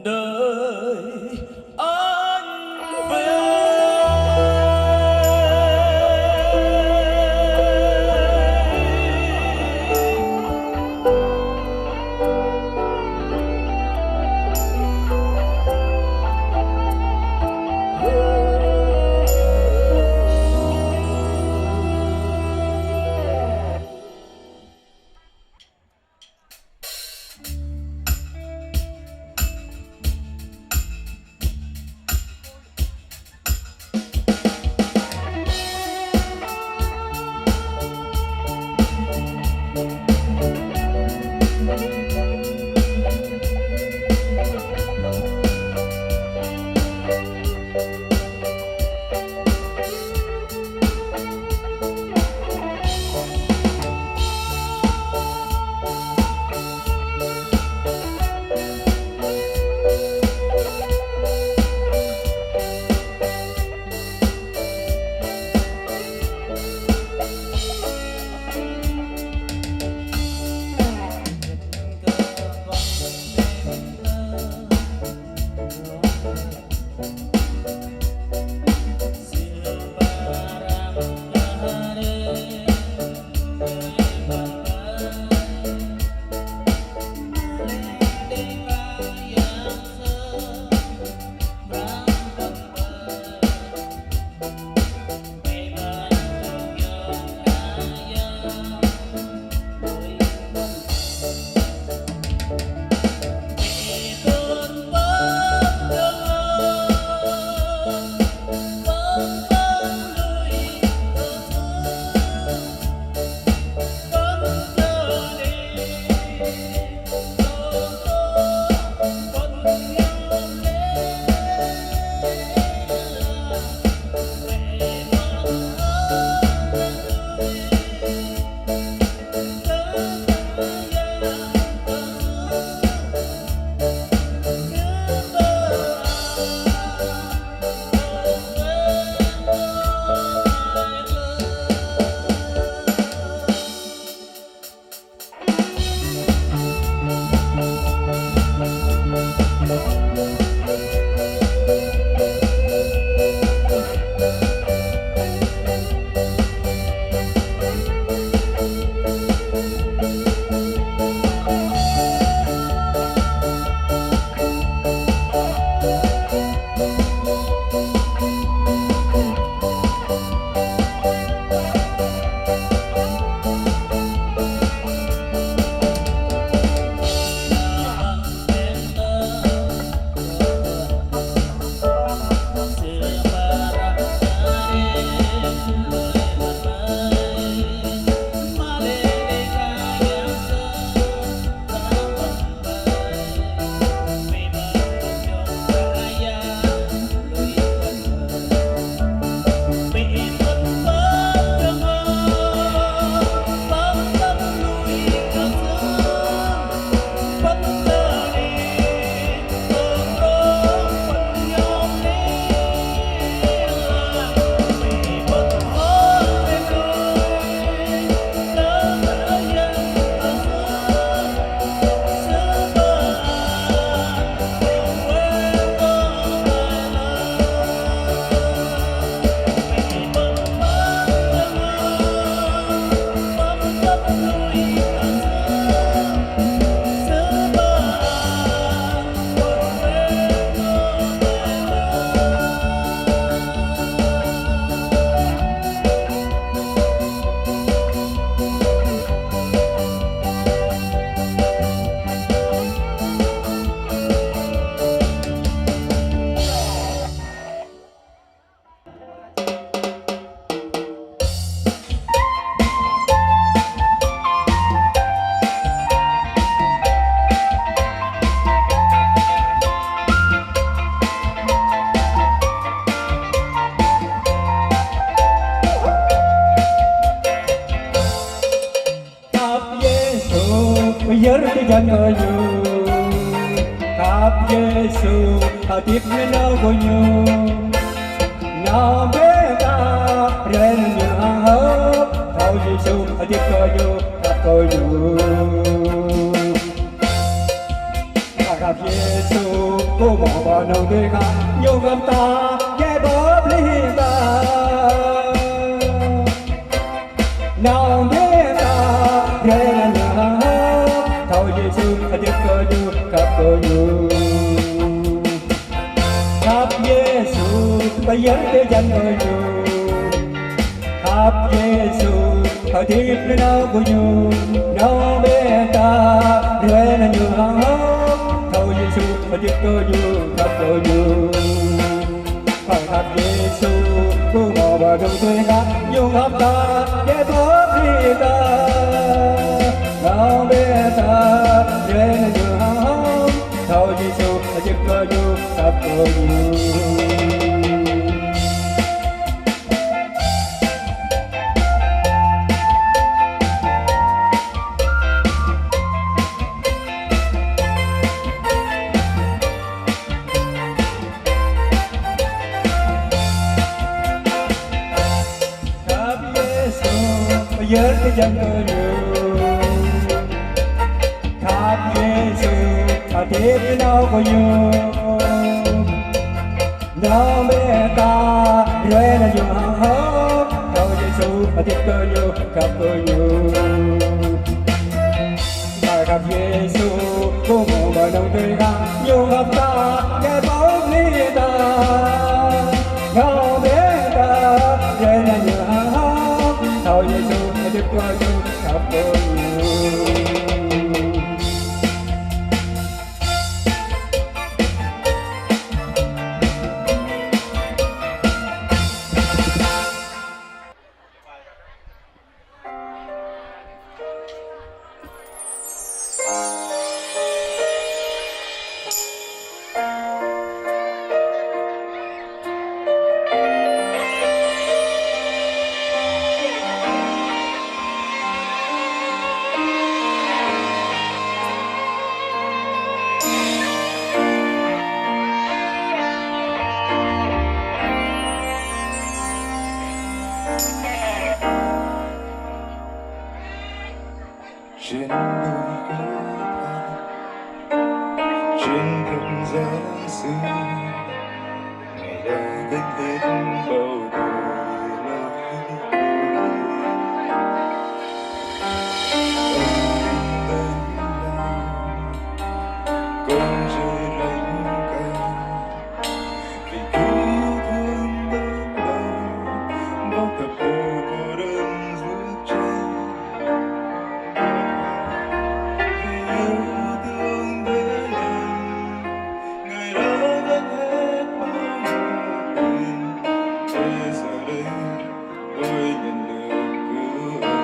đợi anh về. Jăn kơ ñu, khăp Yêsu, hơdip nanao kơ ñu. Nao bĕ ta, rai nao ñu hăng hơ̆k, thâo Yêsu, hơdip kơ ñu, khăp kơ ñu. Khăp Yêsu, ƀu hmâo pơnơ̆ng tui khăp, ñu khăp ta, djai bưp hĭ ta. Nao bĕ ta, rai nao ñu hăng hơ̆k, thâo Yêsu, hơdip kơ ñu, khăp kơ ñu. Khăp Yêsu, pơyơr tơjăn kơ ñu. Khăp Yêsu, hơdip nanao kơ ñu. Nao bĕ ta, rai nao ñu hăng hơ̆k, thâo Yêsu, hơdip kơ ñu, khăp kơ ñu. Khăp Yêsu, ƀu hmâo pơnơ̆ng tui khăp, ñu khăp ta, djai bưp hĭ ta. Nao bĕ ta, rai nao ñu hăng hơ̆k, thâo Yêsu, hơdip kơ ñu, khăp kơ ñu. Khăp Yêsu, pơyơr tơjăn kơ ñu. Khăp Yêsu, hơdip nanao kơ ñu. Nao bĕ ta, rai nao ñu hăng hơ̆k, thâo Yêsu, hơdip kơ ñu, khăp kơ ñu. Khăp Yêsu, ƀu hmâo pơnơ̆ng tui khăp, ñu khăp ta, djai bưp hĭ ta. Nao bĕ ta, rai nao ñu hăng hơ̆k, thâo Yêsu, hơdip kơ ñu, khăp kơ ñu. Trên núi Golgotha, trên thập giá xưa, Ngài đã gánh hết bao tội lỗi của tôi. Ơn Anh đến lao, con trời lạnh cay. Vì Chúa thương đớn đau, bác thật vô cô đơn giữa trời. Vì yêu thương thế gian, Ngài đã gánh hết bao nỗi buồn. Tôi giờ đây, tôi nhận được cứu恩.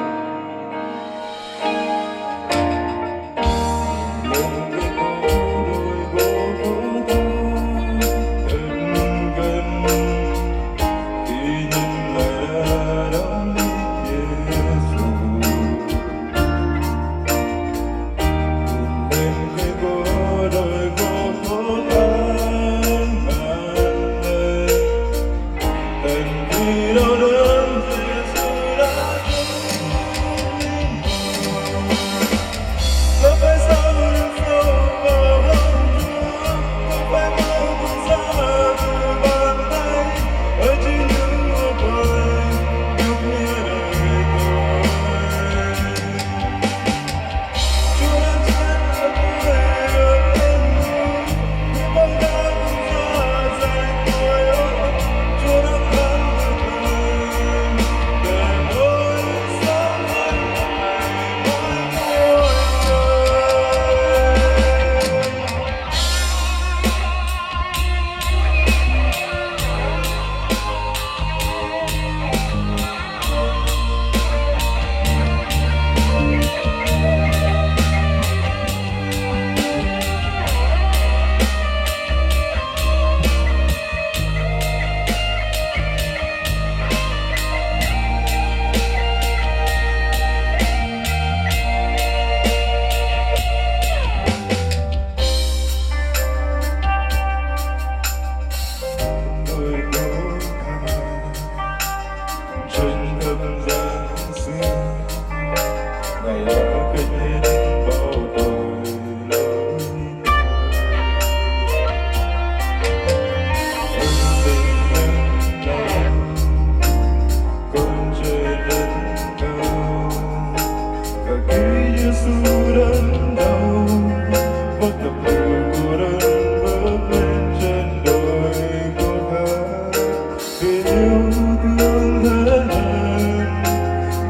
Tình yêu thương thế này,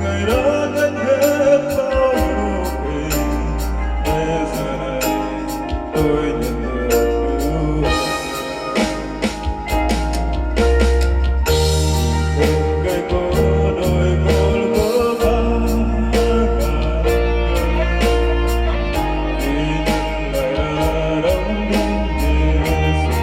ngày đã cắt hết bao ưu phiền, để giờ này tôi nhận được ưu phiền. Bên cạnh có đôi con có ba ngàn người, vì nhận lại đã đóng đinh Giê-xu.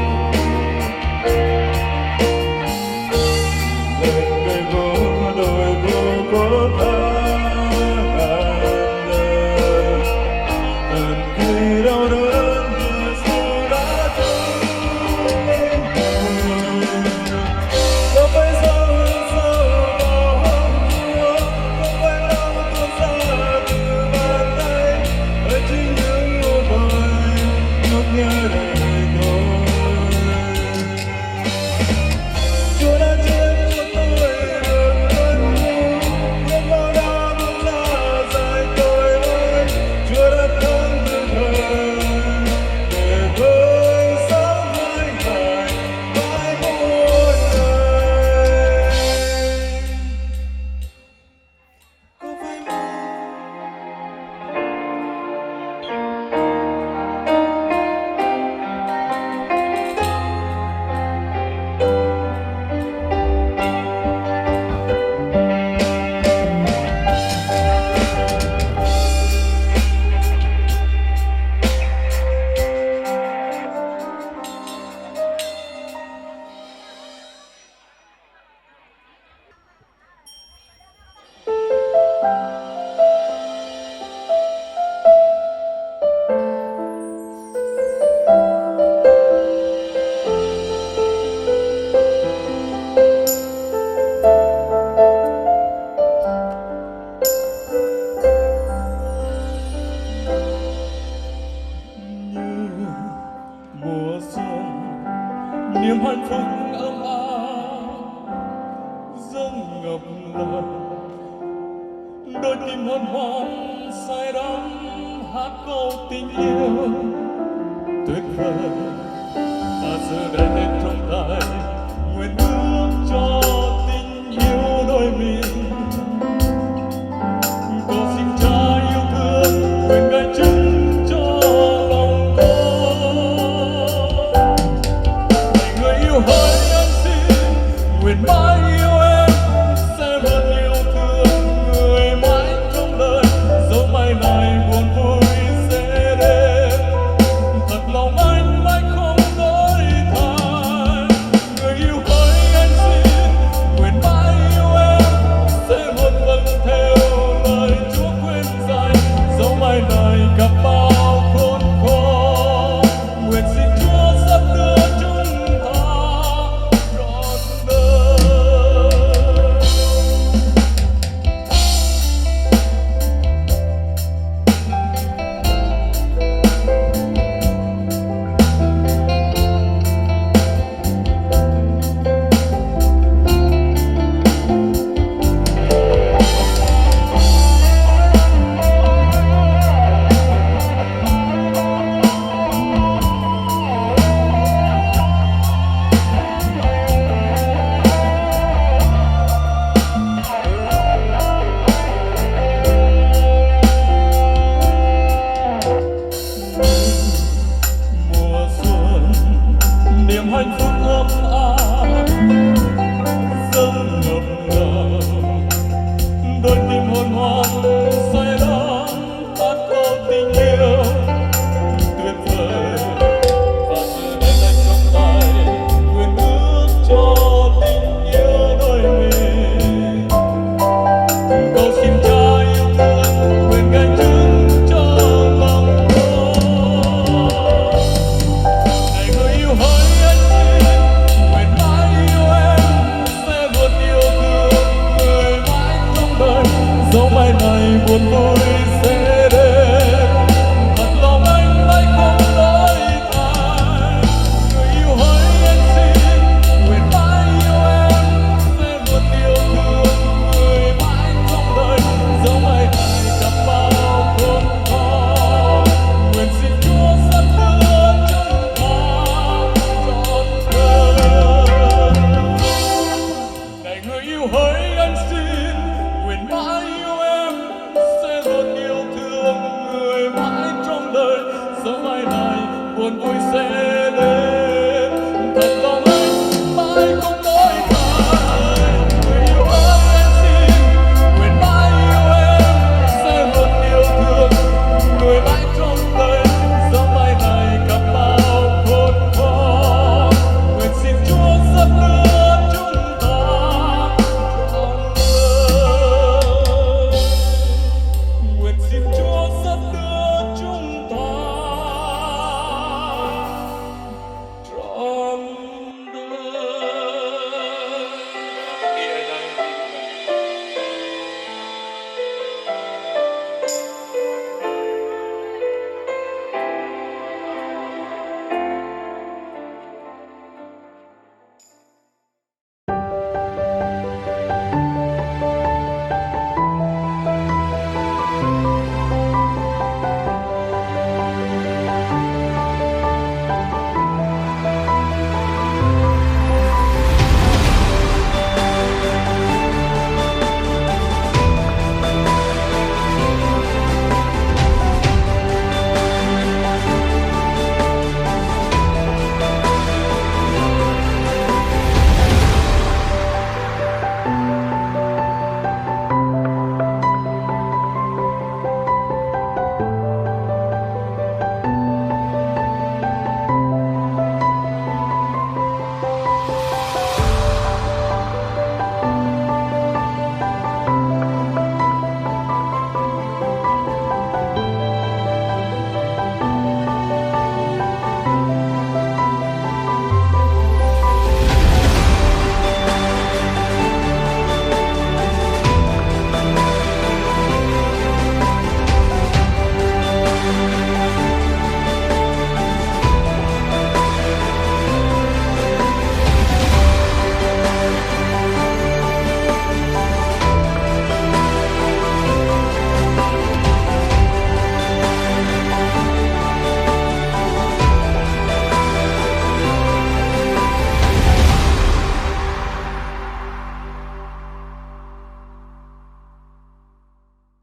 Chúa đã giết cho tôi được cơn ngu, ước ao đã buông xả dạy tôi ơi. Chúa đã thắng từ thời để tôi sống mãi mãi, mãi muôn đời. Như mùa xuân, niềm hạnh phúc ấm áp dâng ngập lòng. Đôi tim hân hoan say đắm hát câu tình yêu tuyệt vời. Ta giờ đây Tết trong tay, nguyện ước cho tình yêu đôi mình. Cầu xin Cha yêu thương nguyện Ngài chứng cho lòng con. Này người yêu hỡi, anh xin nguyện mãi yêu em, sẽ luôn yêu thương người mãi trong đời. Dẫu mai này buồn vui sẽ đến, thật lòng anh mãi không đổi thay. Người yêu hỡi, anh xin nguyện mãi yêu em, sẽ luôn vâng theo lời Chúa khuyên dạy. Dẫu mai này gặp bao khốn khó, nguyện xin Chúa dắt đưa chúng ta trọn đời. Mùa xuân, niềm hạnh phúc ấm áp dâng ngập lòng, đôi tim hân hoan say đắm hát câu tình yêu tuyệt vời. Và giờ đây tay trong tay, nguyện ước cho tình yêu đôi mình. Cầu xin Cha yêu thương nguyện Ngài chứng cho lòng con. Này người yêu hỡi, anh xin nguyện mãi yêu em, sẽ luôn yêu thương người mãi trong đời. Dẫu mai này buồn vui